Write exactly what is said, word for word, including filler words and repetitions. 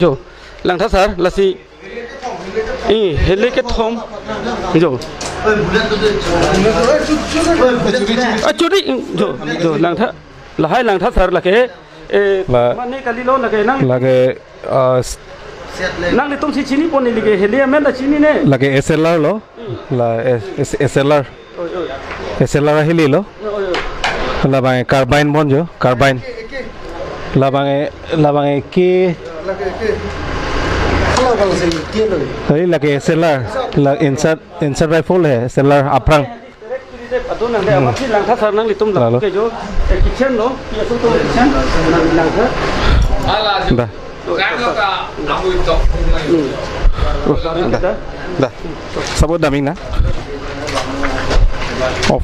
Jo, Langtha sir, lasi. Eh, hele kethom. Jo. Ah, churi, jo, jo, Langtha. Lahai Langtha sir lake. Eh, La- mane kalilo lake nang. Lake, uh, s- Nanglitum si chinipo neli ke hele amen ta chinine. Lake S L R lo. La S-, S-, S L R. Oi, oi. S L R ahili lo. Oi, oi. Labang carbine bon jo, carbine. Labang, labang ke. Hai lake S L R. La insert, insert rifle he, S L R aphrang. Adon nang de, amat si Langtha sir nanglitum Lalo. Lake jo. Eh, kitchen lo, ya so to kitchen. Nang Langtha. Da. Dah. Dah. Sabot daming na. Off.